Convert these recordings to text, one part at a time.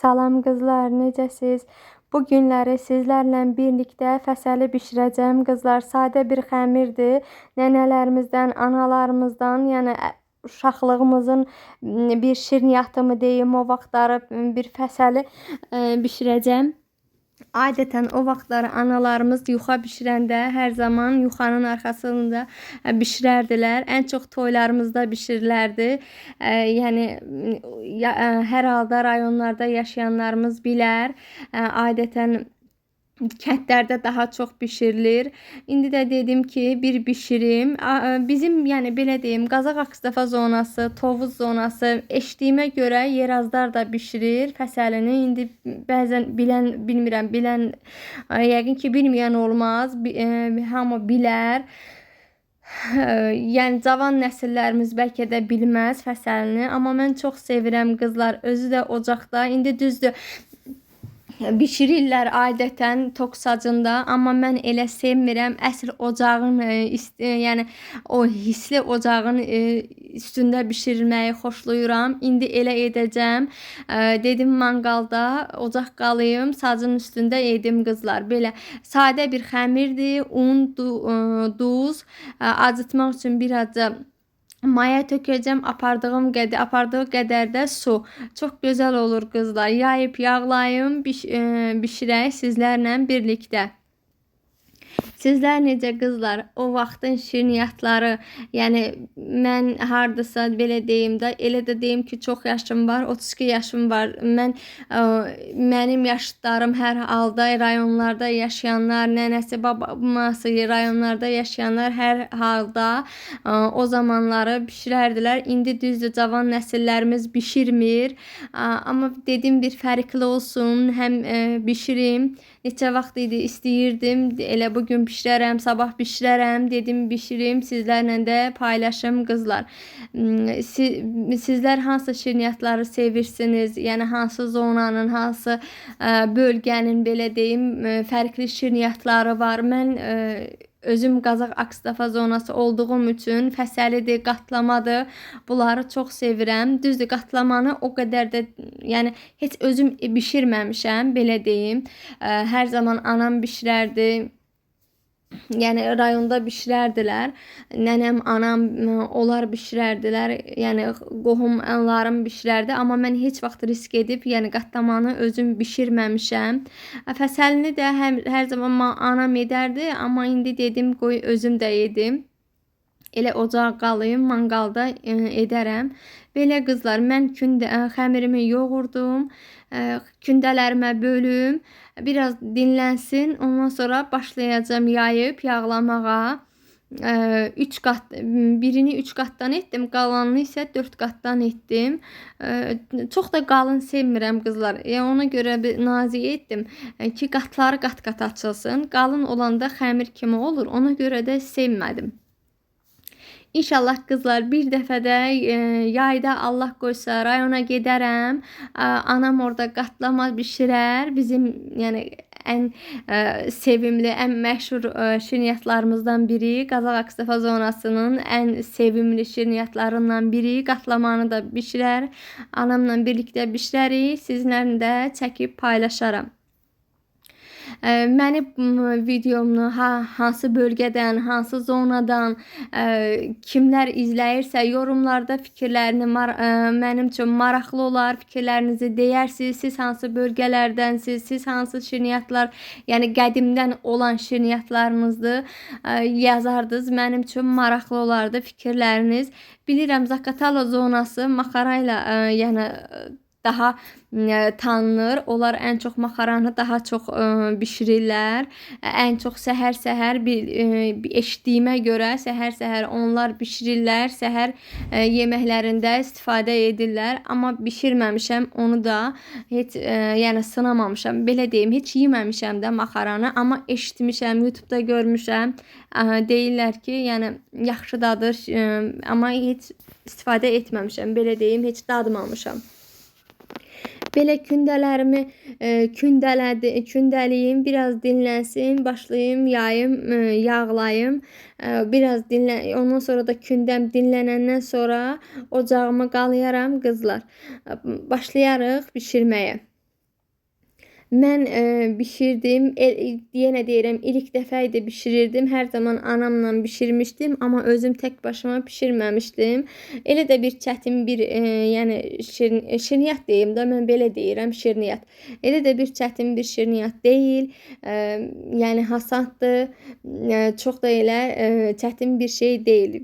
Salam qızlar, necəsiz? Bu günləri sizlərlə birlikdə fəsəli bişirəcəm. Qızlar, sadə bir xəmirdir. Nənələrimizdən, analarımızdan, yəni uşaqlığımızın bir şirniyyatı mı deyim, o vaxtları bir fəsəli bişirəcəm. Adətən o vaxtları analarımız yuxa bişirəndə hər zaman yuxanın arxasında bişirərdilər. Ən çox toylarımızda bişirilərdi. Yəni hər halda rayonlarda yaşayanlarımız bilər. Adətən kəndlərdə daha çox bişirilir. İndi də dedim ki, bir bişirim. Bizim, yəni belə deyim, Qazax Akstafa zonası, Tovuz zonası eşitdiyimə görə Yerazlar da bişirir fəsəlini. İndi bəzən bilən, bilmirəm, bilən yəqin ki, bilməyən olmaz. Hamı bilər. Yəni cavan nəsillərimiz bəlkə də bilməz fəsəlini, amma mən çox sevirəm qızlar. Özü də ocaqda. İndi düzdür, bişirirlər adətən tok sacında, amma mən elə sevmirəm. Əsl ocağın, yəni o hisli ocağın üstündə bişirməyi xoşlayıram. İndi elə edəcəm. Dedim manqalda ocaq qalayım, sacın üstündə edim qızlar. Belə sadə bir xəmirdir. Un, duz, acıtmaq üçün birazca maya tökəcəm, apardığı qədər də su. Çox gözəl olur qızlar. Yayıb yağlayım, bişirək sizlərlə birlikdə. Sizlər necə qızlar? O vaxtın şirniyyatları, yəni mən hardasa belə deyim də, elə də deyim ki, çox yaşım var, 32 yaşım var. Mənim yaşıdlarım hər halda rayonlarda yaşayanlar, nənəsi, babası rayonlarda yaşayanlar hər halda o zamanları bişirərdilər. İndi düzdür, cavan nəsillərimiz bişirmir. Amma dedim bir fərqli olsun, həm bişirim. Neçə vaxt idi istəyirdim, elə bugün bişirərəm, sabah bişirərəm, dedim bişirim, sizlərlə də paylaşım qızlar. Sizlər hansı şirniyyatları sevirsiniz? Yəni hansı zonanın, hansı bölgənin belə deyim, fərqli şirniyyatları var. Mən özüm Qazax Akstafa zonası olduğum üçün fəsəlidir, qatlamadır. Bunları çox sevirəm. Düzdür, qatlamanı o qədər də, yəni heç özüm bişirməmişəm, belə deyim. Hər zaman anam bişirərdi. Yəni rayonda bişirərdilər. Nənəm, anam, onlar bişirərdilər. Yəni qohumlarım bişirərdi, amma mən heç vaxt risk edib, yəni qatlamanı özüm bişirməmişəm. Fəsəlini də hər zaman anam edərdi, amma indi dedim qoy özüm də edim. Elə ocağa qalayım, manqalda edərəm. Belə qızlar, mən xəmirimi yoğurdum, kündələrimə bölüm, biraz dinlənsin. Ondan sonra başlayacağam yayıb yağlamağa. 3 qat, birini 3 qatdan etdim, qalanını isə 4 qatdan etdim. Çox da qalın sevmirəm qızlar. Yəni ona görə bir nazik etdim ki, qatları qat-qat açılsın. Qalın olanda xəmir kimi olur. Ona görə də sevmədim. İnşallah qızlar bir dəfə də yayda Allah qoysa rayona gedərəm. Anam orada qatlama bişirər. Bizim yəni ən sevimli, ən məşhur şirniyyatlarımızdan biri, Qazax Akstafa zonasının ən sevimli şirniyyatlarından biri qatlamanı da bişirər. Anamla birlikdə bişirərik. Sizlərlə də çəkib paylaşaram. Məni videomu hansı bölgədən, hansı zonadan kimlər izləyirsə yorumlarda fikirlərini mənim üçün maraqlı olar. Fikirlərinizi deyərsiniz. Siz hansı bölgələrdənsiniz? Siz hansı şirniyyatlar, yəni qədimdən olan şirniyyatlarınızı yazardınız. Mənim üçün maraqlı olardı fikirləriniz. Bilirəm Zaqatala zonası maxarayla yəni daha tanınır. Onlar ən çox maxaranı daha çox bişirirlər. Ən çox səhər-səhər bir eşitdiyimə görə səhər-səhər onlar bişirirlər. Səhər yeməklərində istifadə edirlər. Amma bişirməmişəm onu da heç, yəni sınamamışam. Belə deyim, heç yeməmişəm də maxaranı, amma eşitmişəm, YouTube-da görmüşəm. Deyirlər ki, yəni yaxşı dadır, amma heç istifadə etməmişəm. Belə deyim, heç dadmamışam. Belə kündələrimi kündəliyim, biraz dinlənsin, başlayım, yayım, yağlayım. Biraz dinlən, ondan sonra da kündəm dinlənəndən sonra ocağımı qalayaram qızlar. Başlayarıq bişirməyə. Mən bişirdim. Yenə deyirəm, ilk dəfə idi bişirirdim. Hər zaman anamla bişirmişdim, amma özüm tək başıma bişirməmişdim. Elə də bir çətin bir yəni şirniyyat deyim də, mən belə deyirəm, şirniyyat. Elə də bir çətin bir şirniyyat deyil. Yəni asandır. Çox da elə çətin bir şey deyil.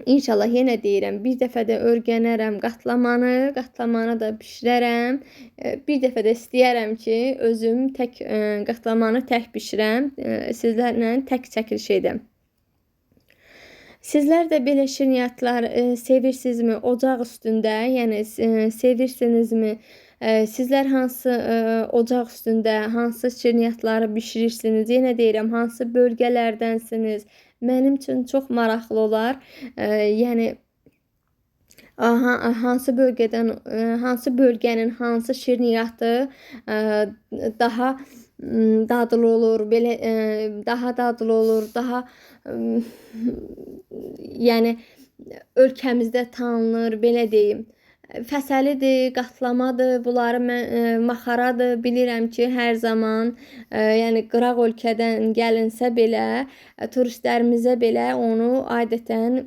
İnşallah yenə deyirəm, bir dəfə də öyrənərəm qatlamanı, qatlamanı da bişirərəm. Bir dəfə də istəyərəm ki, özüm tək qatlamanı tək bişirəm, sizlərlə tək çəkiliş edəm. Sizlər də belə şirniyyatlar sevirsinizmi ocaq üstündə? Yəni sevirsinizmi? Sizlər hansı ocaq üstündə hansı şirniyyatları bişirirsiniz? Yenə deyirəm, hansı bölgələrdənsiniz? Mənim üçün çox maraqlı olar. Yəni hansı bölgədən, hansı bölgənin hansı şirniyyatı daha dadlı olur, belə daha dadlı olur, daha yəni ölkəmizdə tanınır, belə deyim. Fəsəlidir, qatlamadır, bunları mən maxaradır. Bilirəm ki, hər zaman yəni qıraq ölkədən gəlinsə belə, turistlərimizə belə onu adətən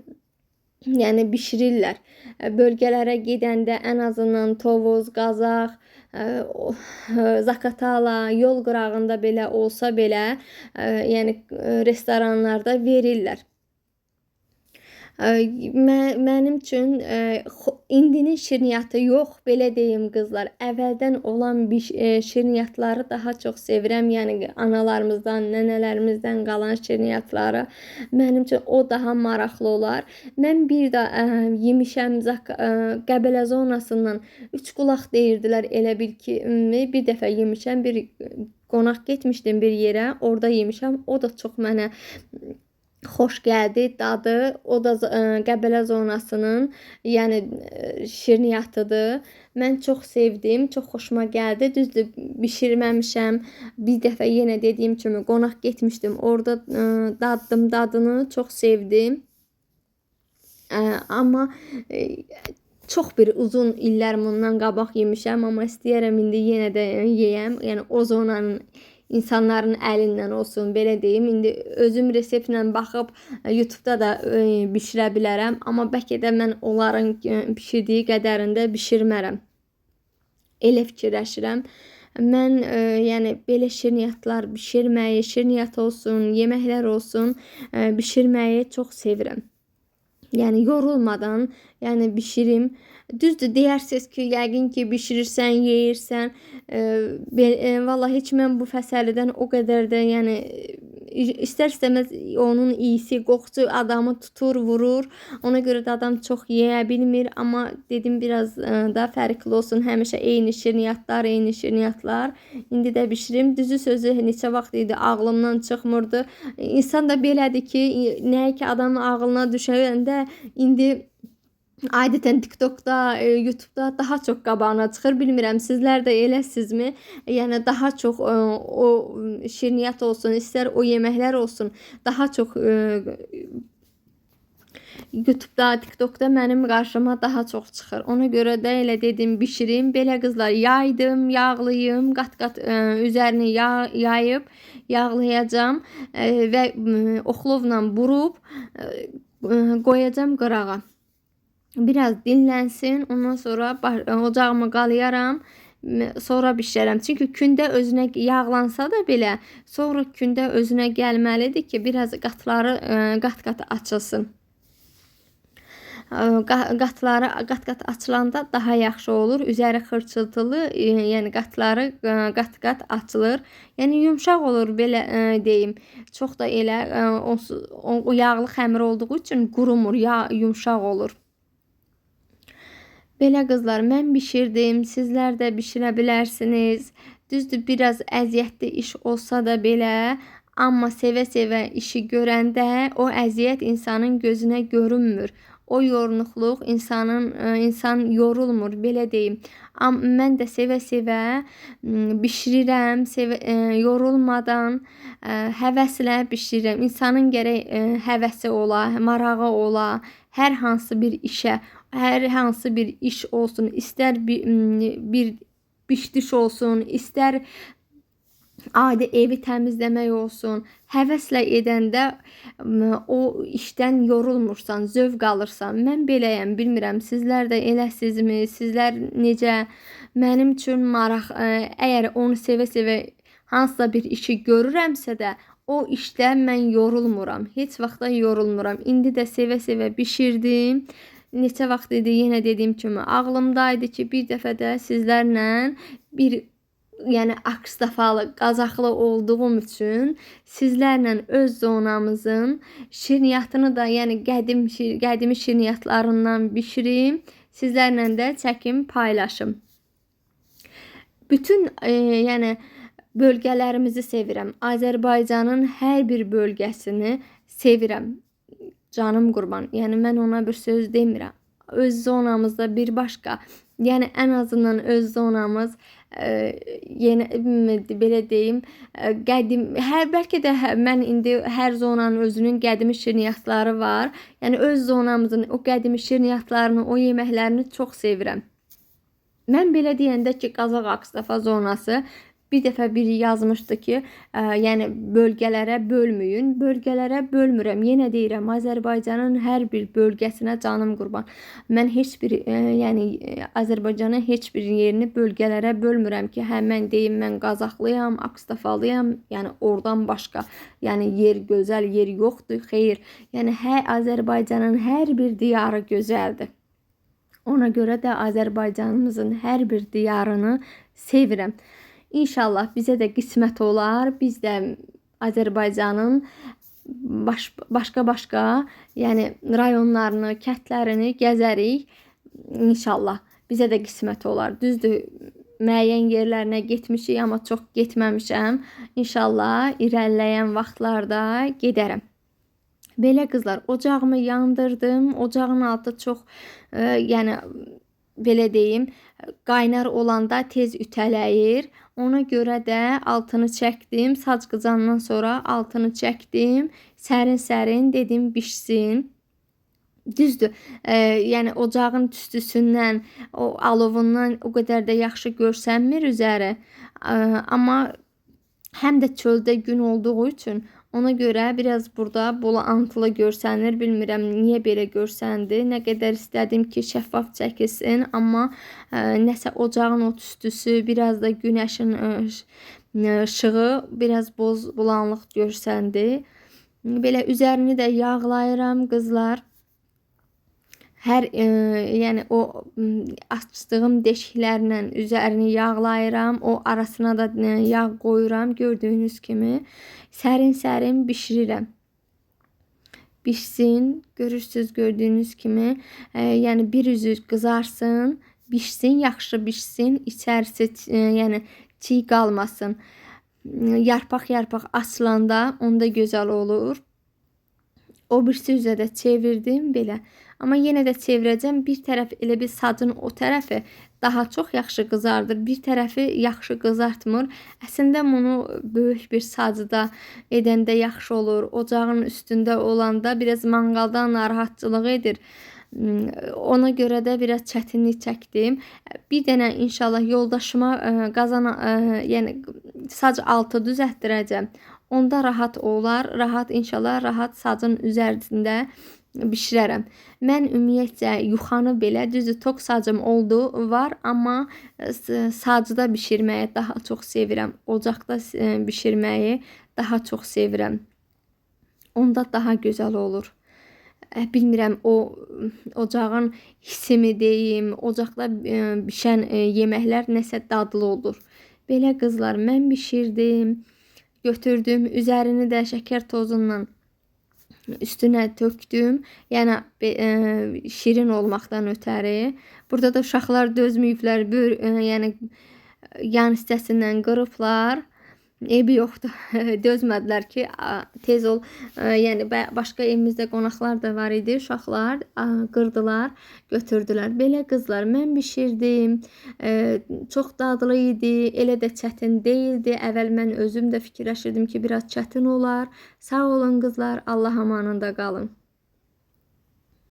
yəni bişirirlər. Bölgələrə gedəndə ən azından Tovuz, Qazax, Zaqatala yol qırağında belə olsa belə, yəni restoranlarda verirlər. Mənim üçün indinin şirniyyatı yox, belə deyim qızlar, əvvəldən olan bir şirniyyatları daha çox sevirəm. Yəni analarımızdan, nənələrimizdən qalan şirniyyatları mənim üçün o daha maraqlı olar. Mən bir də yemişəm Qəbələ zonasından üç qulaq deyirdilər elə bil ki, bir dəfə yemişəm, bir qonaq getmişdim bir yerə, orada yemişəm. O da çox mənə xoş gəldi dadı. O da Qəbələ zonasının yəni şirniyyatıdır. Mən çox sevdim, çox xoşuma gəldi. Düzdür, bişirməmişəm. Bir dəfə yenə dediyim kimi qonaq getmişdim. Orada daddım dadını, çox sevdim. Amma çox bir uzun illər bundan qabaq yemişəm, amma istəyərəm indi yenə də yeyəm. Yəni o zonanın insanların əlindən olsun, belə deyim. İndi özüm reseptlə baxıb YouTube-da da bişirə bilərəm, amma bəlkə də mən onların bişirdiyi qədərində bişirmərəm. Elə fikirləşirəm. Mən yəni belə şirniyyatlar bişirməyi, şirniyyat olsun, yeməklər olsun, bişirməyi çox sevirəm. Yəni yorulmadan, yəni bişirim. Düzdür, deyərsiniz ki, yəqin ki, bişirirsən, yeyirsən. Vallahi heç mən bu fəsəlidən o qədər də, yəni istər-istəməz onun iyisi, qoxusu adamı tutur, vurur. Ona görə də adam çox yeyə bilmir. Amma dedim biraz da fərqli olsun. Həmişə eyni şirniyyatlar, eyni şirniyyatlar. İndi də bişirim. Düzü sözü neçə vaxt idi ağlımdan çıxmırdı. İnsan da belədir ki, nəyə ki adamın ağlına düşəndə indi adətən TikTokda, YouTube'da daha çox qabağına çıxır. Bilmirəm, sizlər də eləsinizmi? Yəni daha çox o şirniyyat olsun, istər o yeməklər olsun, daha çox YouTube'da, TikTok'da mənim qarşıma daha çox çıxır. Ona görə də elə dedim, bişirim. Belə qızlar, yaydım, yağlayım, qat-qat üzərini yayıb yağlayacağam və oxlovla burub qoyacağam qırağa. Biraz dinlənsin, ondan sonra ocağımı qalayaram, sonra bişirərəm. Çünki kündə özünə yağlansa da belə, sonra kündə özünə gəlməlidir ki, biraz qatları qat-qat açılsın. Qatları qat-qat açılanda daha yaxşı olur. Üzəri xırçıltılı, yəni qatları qat-qat açılır. Yəni yumşaq olur, belə deyim. Çox da elə o yağlı xəmir olduğu üçün qurumur, yumşaq olur. Belə qızlar, mən bişirdim, sizlər də bişirə bilərsiniz. Düzdür, biraz əziyyətli iş olsa da belə, amma sevə-sevə işi görəndə o əziyyət insanın gözünə görünmür. O yorğunluq insan yorulmur, belə deyim. Amma mən də sevə-sevə bişirirəm, yorulmadan, həvəslə bişirirəm. İnsanın gərək həvəsi ola, marağı ola, hər hansı bir işə, hər hansı bir iş olsun, istər bir bişdiş olsun, istər adi evi təmizləmək olsun, həvəslə edəndə o işdən yorulmursan, zövq alırsan. Mən beləyəm, bilmirəm sizlər də eləsizmi, sizlər necə? Mənim üçün maraq, əgər onu sevə-sevə hansısa bir işi görürəmsə də, o işdə mən yorulmuram. Heç vaxt da yorulmuram. İndi də sevə-sevə bişirdim. Neçə vaxt idi, yenə dediyim kimi ağlımdaydı ki, bir dəfə də sizlərlə bir, yəni Akstafalı, Qazaxlı olduğum üçün sizlərlə öz zonamızın şirniyyatını da, yəni qədimi şirniyyatlarından bişirim, sizlərlə də çəkim, paylaşım. Bütün yəni bölgələrimizi sevirəm. Azərbaycanın hər bir bölgəsini sevirəm. Canım qurban. Yəni mən ona bir söz demirəm. Öz zonamızda bir başqa, yəni ən azından öz zonamız yenə belə deyim, qədim, bəlkə də mən indi hər zonanın özünün qədimi şirniyyatları var. Yəni öz zonamızın o qədimi şirniyyatlarını, o yeməklərini çox sevirəm. Mən belə deyəndə ki, Qazax Akstafa zonası bir dəfə biri yazmışdı ki, yəni bölgələrə bölməyin. Bölgələrə bölmürəm. Yenə deyirəm, Azərbaycanın hər bir bölgəsinə canım qurban. Mən heç bir, yəni Azərbaycanın heç bir yerini bölgələrə bölmürəm ki, hə mən deyim mən Qazaxlıyam, Akstafalıyam, yəni oradan başqa, yəni yer gözəl yer yoxdur. Xeyr. Yəni Azərbaycanın hər bir diyarı gözəldir. Ona görə də Azərbaycanımızın hər bir diyarını sevirəm. İnşallah bizə də qismət olar. Biz də Azərbaycanın başqa-başqa, yəni rayonlarını, kəndlərini gəzərik. İnşallah bizə də qismət olar. Düzdür, müəyyən yerlərinə getmişik, amma çox getməmişəm. İnşallah irəliləyən vaxtlarda gedərəm. Belə qızlar, ocağımı yandırdım. Ocağın altı çox, yəni belə deyim, qaynar olanda tez ütələyir. Ona görə də altını çəkdim. Sac qızandan sonra altını çəkdim. Sərin-sərin dedim bişsin. Düzdür, yəni ocağın tüstüsündən, o alovundan o qədər də yaxşı görsənmir üzəri. Amma həm də çöldə gün olduğu üçün ona görə biraz burada bulantılı görsənir. Bilmirəm niyə belə görsəndi. Nə qədər istədim ki, şəffaf çəkilsin, amma nəsə ocağın o tüstüsü, biraz da günəşin işığı biraz boz bulanlıq görsəndi. Belə üzərini də yağlayıram qızlar. Hər yəni o açdığım deşiklərlə üzərini yağlayıram. O arasına da yağ qoyuram gördüyünüz kimi. Sərin-sərin bişirirəm. Bişsin, görürsüz gördüyünüz kimi. Yəni bir üzü qızarsın, bişsin, yaxşı bişsin, içərisi yəni çiğ qalmasın. Yarpaq-yarpaq açılanda onda gözəl olur. O birisi üzə də çevirdim belə. Amma yenə də çevirəcəm. Bir tərəf elə bir sacın o tərəfi daha çox yaxşı qızardır. Bir tərəfi yaxşı qızartmır. Əslində bunu böyük bir sacda edəndə yaxşı olur. Ocağın üstündə olanda biraz manqaldan narahatçılıq edir. Ona görə də biraz çətinlik çəkdim. Bir dənə inşallah yoldaşıma qazana, yəni sac altı düzəltdirəcəm. Onda rahat olar. Rahat inşallah rahat sacın üzərində bişirərəm. Mən ümumiyyətcə yuxanı belə, düzdür, tok sacım oldu, var, amma sacda bişirməyi daha çox sevirəm. Ocaqda bişirməyi daha çox sevirəm. Onda daha gözəl olur. Bilmirəm, o ocağın hissimi deyim, ocaqda bişən yeməklər nəsə dadlı olur. Belə qızlar, mən bişirdim, götürdüm, üzərini də şəkər tozundan üstünə tökdüm. Yəni şirin olmaqdan ötəri. Burada da uşaqlar dözməyiblər, yəni yan hissəsindən qırıblar. Eybi yoxdur. Dözmədilər ki, tez ol. Yəni başqa evimizdə qonaqlar da var idi. Uşaqlar qırdılar, götürdülər. Belə qızlar, mən bişirdim. Çox dadlı idi. Elə də çətin deyildi. Əvvəl mən özüm də fikirləşirdim ki, biraz çətin olar. Sağ olun qızlar. Allah amanında qalın.